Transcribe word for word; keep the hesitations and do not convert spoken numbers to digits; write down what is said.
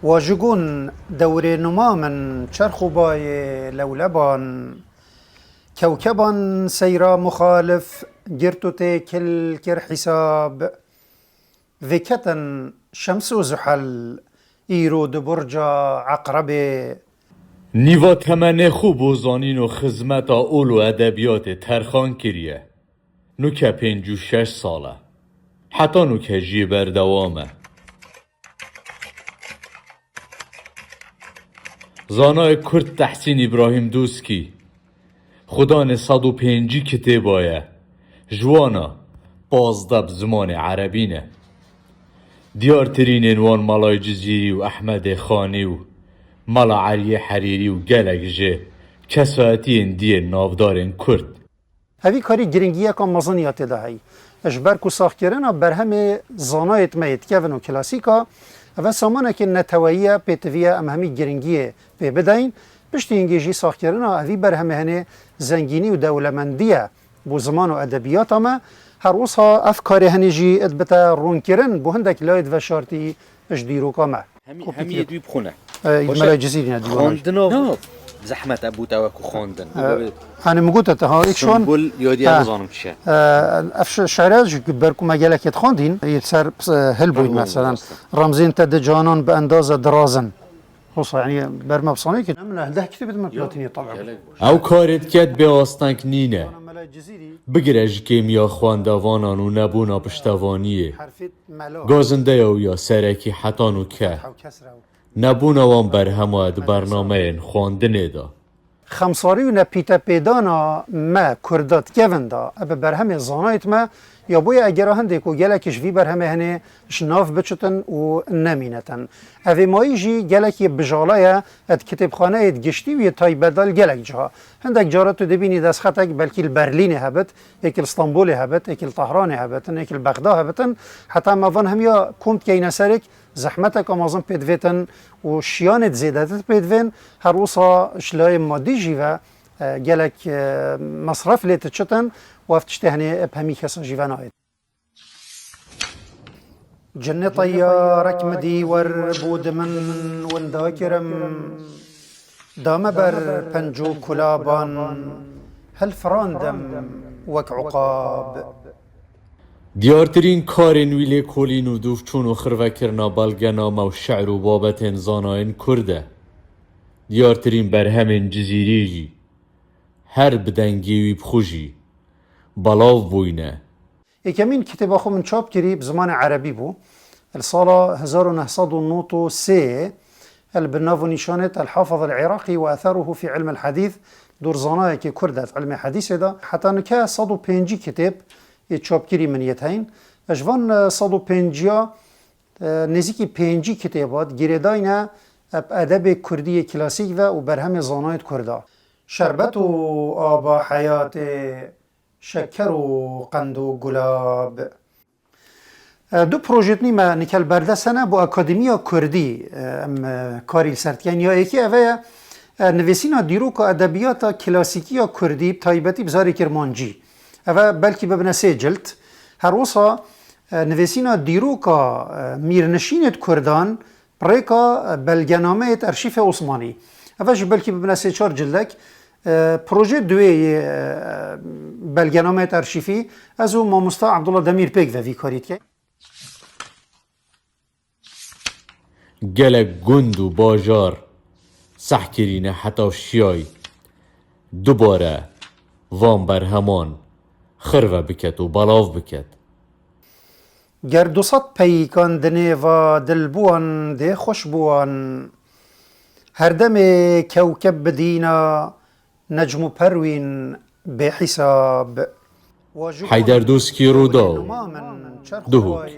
Wa ji gon dewrê numa min çerx û bayê lewleban, kewkeban seyra muxalif girt û têkil kir hîsab. Vêketin Şems û Zuhel îro di burca Eqrebê. Nîva temenê xwe bo zanîn û xizmeta ol û edebiyatê terxan kiriye. Nuke pêncî û şeş sal e. Heta nuke jî berdewam e. Zanayê Kurd Tehsîn Îbrahîm Dûskî, xudanê sed û pêncî kitêba ye, ji wan a pazdeh bi zimanê erebî ne. Diyartirînên wan Melayê Cizîrî û Ehmedê Xanî û Mela Eliyê Herîrî û gelek ji kesayetiyên diyên navdarên Kurd. Evî karî giringiyeka mezin ya tê de heyî. Ji ber ku saxkirina berhemê zanayêt me yê dikevin û klasîk a, eve samanekê neteweyî ye, pêtivî ye em hemî giringiyê pê bideyîn. Piştî hingê jî saxkirina evî berhemê henê zengînî û dewlemendî ye bo ziman û edebiyata me. Her wisa ev karê henê jî dibite rûnkirin bo hindek layêt veşartî ji dîroka me. Hemî, Kopî hemî kiriyo. Yê dû bixwine. E, Baş e. Mela Cizîrî ne dîwana jî. Xwendina No. Zehmet e bû te wekû xwendin. E, Bû be hani min gote te ha, ilk şu an Sembol ya diye Ha. Nizanim çi. E, ev şi-, şiire ji ber ku me gelekê dixwendîn, yê ser, e, hil bûyn Hil bûyn, mesela. Rast e. Remzên te di canan bi endaze dirazin. Hosa, yani, ber me bisanê ki, ne min deh kitêb di me Yo, platînê tam. Gelek baş. Ew karê diket bê asteng nîne. Mela Cizîrî. Bigire ji kêmiya xwendevanan û nebûna piştevaniyê. Herfê mela. Gazindeya wî ya serekî heta nûke. Fetha û kesra û Nebûna wan berhema di bernameyên xwendinê de. Xemsarî û nepîtepêdana me Kurda di kevin de, ebe berhemê zanayêt me, ya boye egera hindê ku gelekî ji vî berhemê henê ji nav biçitin û nemînetin. Evê mayî jî gelekî bijala ye, di kitêbxaneyêt giştî û yê taybet de li gelek ciha. Hindek cara tu dibînî destxetek belkî li Berlînê hebit, êkî li Stenbolê hebit, êkî li Tehranê hebitin, êkî li Bexda hebitin. Heta em evan hemiya kom dikeyne serek, zehmeteka mezin pê divêtin û şiyanêt zêdetir pê divên, her wisa ji layê madî jî ve, e, gelek, e, mesref lê diçitin û ev tiştê henê bi hemî kesa jî ve nayêt. Cinê teyarek min dî wer bû di min winda kirim, da me ber penc û kulaban, hilfirandim wek uqab. Diyartirîn karên wî lêkolîn û dûvçûn û xirvekirina belgename û şi'r û babetên zanayên Kurd e. Diyartirîn berhemên Cizîrî jî her bi dengê wî bi xwe jî belav bûyne. Yekemîn kitêba xwe min çap kirî bi zimanê erebî bû. Li sala hezar û neh sed û nod û sê li bin nav û nîşanêt El-Hafiz el-Iraqî ve Etheruhu fî Ilm el-Hedîth, dûrzanayekî Kurd e di ilmê hedîsê de. Heta nike sed û pêncî kitêb ê çapkirî min yê heyîn. Ji van, e, sed û pêncî ya, e, nêzîkî pêncî kitêba di girêdayî ne, e, bi edebê Kurdî yê klasîk ve û berhemê zanayêt Kurda. Şerbet û aba heyatê, şeker û qend û gulab. E, du projêt nî me nikel berdest hene bo Akademiya Kurdî, e, em, e, karî li ser dikin. Ya êkê eve ye, e, nivîsîna dîroka edebiyata klasîkî ya Kurdî, bi taybetî bi zarê Kirmancî. Eve belkî bibine sê cilt. Her wisa, e, nivîsîna dîroka, e, mîrnişînêt Kurdan, bi rêka, e, belgenameyêt Erşîfê Osmanî. Eve jî belkî bibine sê çar cildek. E, projê duwê yê, e, belgenameyêt Erşîfî, ez û mamosta Abdullah Demîr pêk ve vî karî dike. Gelek gund û bajar seh kirîne heta şiyayî dubare van berheman xirve biket û belav biket. Ger du sed peyîkan di nêva dilbûwan dê xweş bûwan. Her demê kewkeb bidîna necm û perwîn bêhîsab. Heyder Doskî Rûdaw, Duhok.